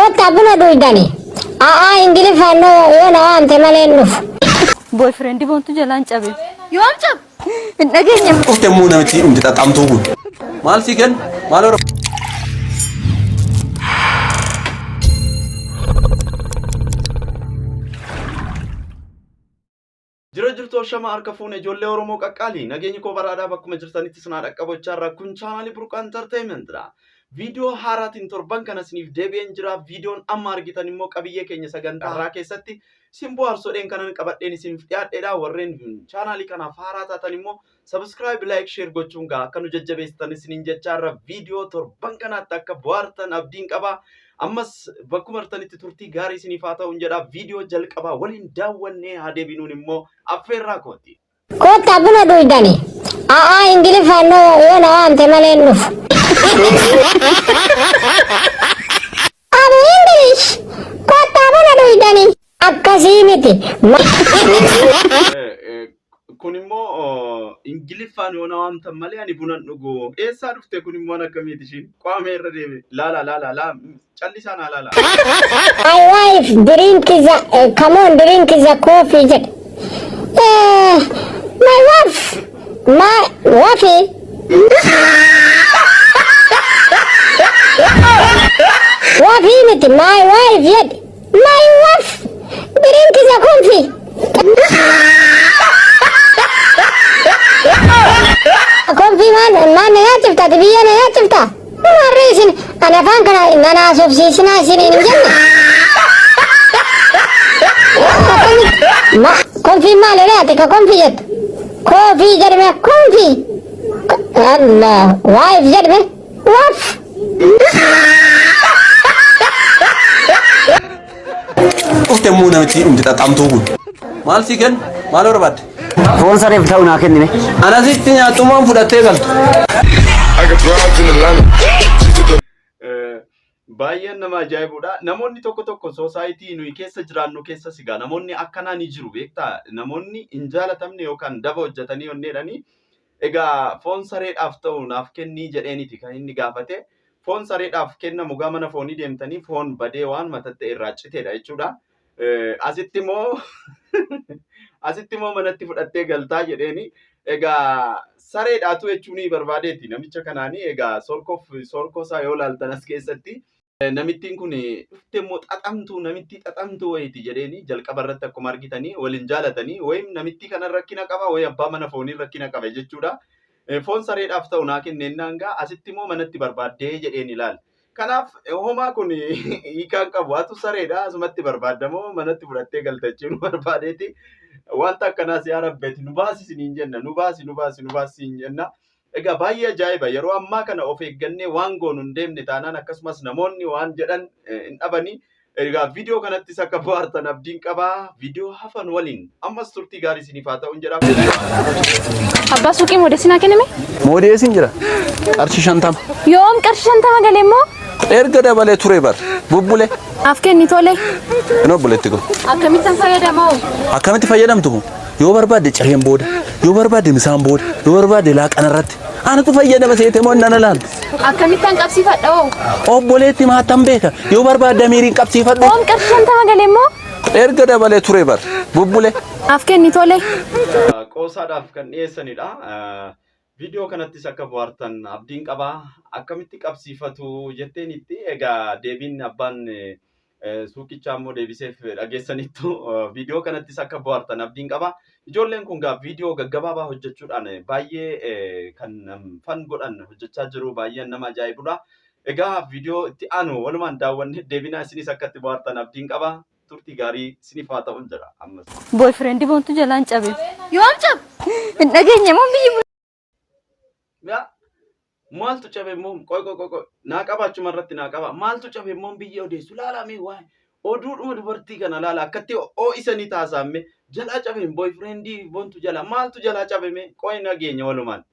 Kottaa buna dhuydani. A'aa Ingiliffaan yoo na waamte malee hin dhufu. Boyfriend boontu jalaan cabe. Yoom cabe? Hin dhageenye. Dhufte immoo namichi dhumti xaxxamtuu kun. Maal sii kennu? Maal hora? Jira jirtu ashama harka fuune ijoollee Oromoo qaqqaalii nageenyi koo baraadhaa bakkuma jirtanitti sinaa dhaqqabochaa irraa kun chaanaalii Burqaa Entertainment dha. Viidiyoo haaraatiin torban kana isiniif deebi'een jira. Viidiyoon amma argitan immoo qabiyyee keenya sagantaa har'aa keessatti isin bohaarsoodheen kanan qabadheen isiniif dhiyaadheedha. Warreen chaanaalii kanaaf haaraa taatan immoo subscribe, like, share gochuun gaa akka nu jajjabeessitan isiniin jechaa irra viidiyoo torban kanaatti akka bohaartan abdiin qaba. Ammas bakkuma jirtanitti turtii gaarii isiniif haa ta'uun jedha. Viidiyoo jalqabaa waliin daawwannee haa deebinuun immoo affeerraa kooti. Kottaa buna dhuydani. A'aa Ingiliffaan yoo na waamte malee hin dhufu. Ani English. Kottaa buna dhuydani. Akkasii miti. Kun immoo Ingiliffaan yoo na waamtan malee ani buna hin dhugu. Eessaa dhufte kun immoo akkamiiti ishiin? Qaamee irra deeme. Laala laala laa callisaa naa laala. My wife drink the come on drink the coffee jedhe. My wife my wife Wafii miti my wife jedhe. My wife drink the coffee. Coffee maal maal na nyaachifta ati biyya na nyaachifta? Warri isin ani afaan kana na naasofsiisinaa isiniin hin jenne. Akkamitti ma konfii maal jedhee ati ka konfii jettu? Koofii jedhame konfii. Allah wife jedhame waf. Dhufte immoo namichi dhumti xaxxamtuu kun. Maal sii kennu? Maal barbaadde? Foon sareef ta'u naa kennime. Anasitti nyaatummaan fudhattee galtu. I got broads in Atlanta. She took the Baay'een nama ajaa'ibudha. Namoonni tokko tokko soosaayitii nuyi keessa jiraannu keessa sigaa namoonni akkanaa ni jiru beektaa. Namoonni hin jaalatamne yookaan daba hojjetanii onneedhanii egaa foon sareedhaaf ta'u naaf kennii jedheeniti kan inni gaafate. Foon sareedhaaf kennamu gaa mana foonii deemtanii foon badee waan matatte irraa citeedha jechuudha. Asitti immoo asitti immoo manatti fudhattee galtaa jedheeni. Egaa sareedhaatu jechuun barbaadeeti namicha kanaanii egaa sorkoof sorkoo isaa yoo laaltan as keessatti Namittiin kun dhufte immoo xaxamtuu namittii xaxamtuu wayiiti jedheeni jalqaba irratti akkuma argitanii waliin jaalatanii wayim namittii kana rakkina qaba wayi abbaa mana foonii rakkina qaba jechuudha. Foon sareedhaaf ta'u naa kennennaan gaa asitti immoo manatti barbaaddee jedheen ilaal. Kanaaf homaa kun hiikaan qabu atu sareedha asumatti barbaaddamoo manatti fudhattee galta jechuun barbaadeeti. Wanta akkanaas yaa rabbeeti nu baasi isiniin jenna nu baasi nu baasi nu baasi isiniin jenna. Egaa baay'ee ajaa'iba yeroo ammaa kana of eeggannee waan goonu hin deemne taanaan akkasumas namoonni waan jedhan hin dhabanii. Egaa viidiyoo kanattis akka bohaartan abdiin qaba. Viidiyoo hafan waliin ammas turtii gaarii isiniif haa ta'uun jedha. Abbaa suuqii moodeessi naa kenname? Moodeesiin jira. Qarshii 50. Yoom qarshii 50 galee immoo? Erga dabalee ture bar. Bubbule. Naaf kenni tole. Hin obboleetti koo. Akkamittan fayyadama hoo? Akkamitti fayyadamtu kun? Yoo barbaadde cireen booda, yoo barbaadde misaan booda, yoo barbaadde laaqana irratti. Anatu fayyadama seete moo nana laaltu? Akkamittan qabsiifadha hoo? Obboleetti maattan beeka. Yoo barbaadde amiiriin qabsiifadhu. Yoom qarshii 50 galee immoo? Erga dabalee ture bar. Bubbule. Naaf kenni tole. Qoosaadhaaf kan dhiyeessanidha. Viidiyoo kanattis akka bohaartan abdiin qaba. Akkamitti qabsiifatu jetteenitti egaa deebiin abbaan suuqichaa immoo deebiseef dhageessanittu viidiyoo kanattis akka bohaartan abdiin qaba. Ijoolleen kun gaa viidiyoo gaggabaabaa hojjechuudhaan baay'ee kan fan godhan hojjechaa jiru baay'een nama ajaa'ibudha. Egaa viidiyoo itti aanu walumaan daawwannee deebinaa isinis akka itti bohaartan abdiin qaba. Turtii gaarii isiniif haa ta'uun jedha ammas. Boyfriend boontu jalaan cabe. Yoom cabe? Hin dhageenye moo biyyi Yaa maaltu cabe immoo qoy qoy qoy qoy naa qaba achuma irratti naa qaba maaltu cabe immoo biyya odeessu laala mee waa'ee oduudhuma dubartii kana laala akkatti oo'isanii taasaamme jalaa cabe boyfriendii boontu jala maaltu jalaa cabe mee qoy nageenya walumaan.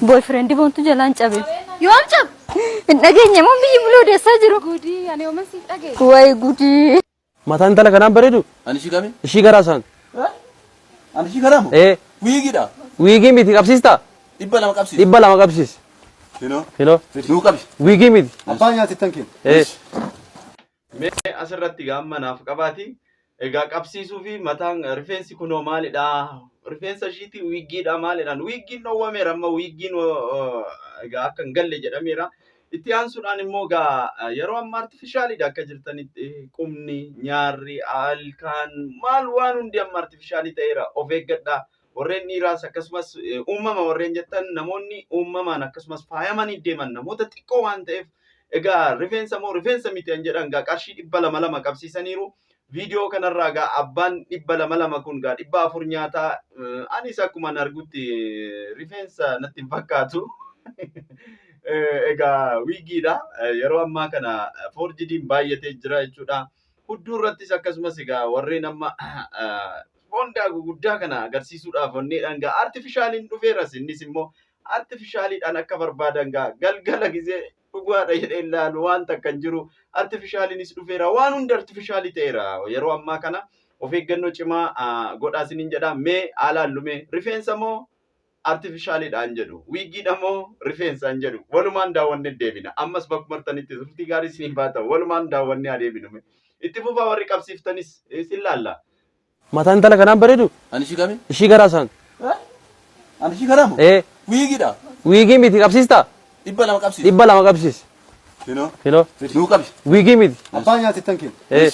Boyfriend boontu jalaan cabe. Yoom cabe? Hin dhageenye moo biyyi buloo odeessaa jiru? Gudii ani yooman siif dhagee. Way gudii. Mataan intala kanaan bareedu. Ani ishii kami? Ishii garaa isaan. Ani ishii kanaa moo? Ee. Wiigiidha. Wiigii miti qabsiista? 200 qabsiisi. 200 qabsiisi. Hinoo. Hinoo. Nuu qabi. Wiigii miti. Abbaa nyaatettan kenna. Ee. Mee asirratti gaamma naaf qabaati. Egaa qabsiisuu fi mataan rifeensi kunoo maalidha? Rifeensa ishiitii wiiggiidha maalidhaan? Wiiggiin dhoowwameera amma wiiggiin egaa akka hin galle jedhameera. Itti aansuudhaan immoo egaa yeroo amma artifishaaliidha akka jirtanitti qubni, nyaarri, alkaan maal waan hundi amma artifishaalii ta'eera. Of eeggadhaa. Warreen dhiiraas akkasumas uumama warreen jettan namoonni uumamaan akkasumas faayamanii deeman namoota xiqqoo waan ta'eef egaa rifeensa moo rifeensa miti kan jedhan egaa qarshii 200 lama qabsiisaniiru. Viidiyoo kanarraa egaa abbaan 200 lama kun egaa 400 nyaataa anis akkuma argutti rifeensa natti hin fakkaatu. Egaa wiigiidha. Yeroo ammaa kana foorjidiin baay'atee jira jechuudha. Hudduu irrattis akkasumas egaa warreen amma fondaa guguddaa kana agarsiisuudhaaf onneedhaan egaa artifishaaliin dhufeeras innis immoo artifishaaliidhaan akka barbaadan egaa galgala gizee dhugaadha jedhee ilaalu waan takka hin jiru. Artifishaaliinis dhufeera waan hundi artifishaalii ta'eera yeroo ammaa kana of eeggannoo cimaa godhaa isiniin jedha. Mee haalaan lumee rifeensa moo artifishaaliidhaan jedhu wiigiidha moo rifeensaan jedhu walumaan daawwannee deebina. Ammas bakkuma martanitti turtii gaarii isiniif haa ta'u walumaan daawwannee adeeminu. Itti fufaa warri qabsiiftanis isin laalla. Mataan intala kanaan bareedu? Ani ishii kami? Ishii garaa isaan. Ani ishii garaa moo? Ee. Wiigiidha. Wiigii miti qabsiistaa? 200 qabsiisi. 200 qabsiisi. Kinoo. Kinoo. Nuu qabi. Wiigii miti. Abbaa nyaate tan kenna. Ee.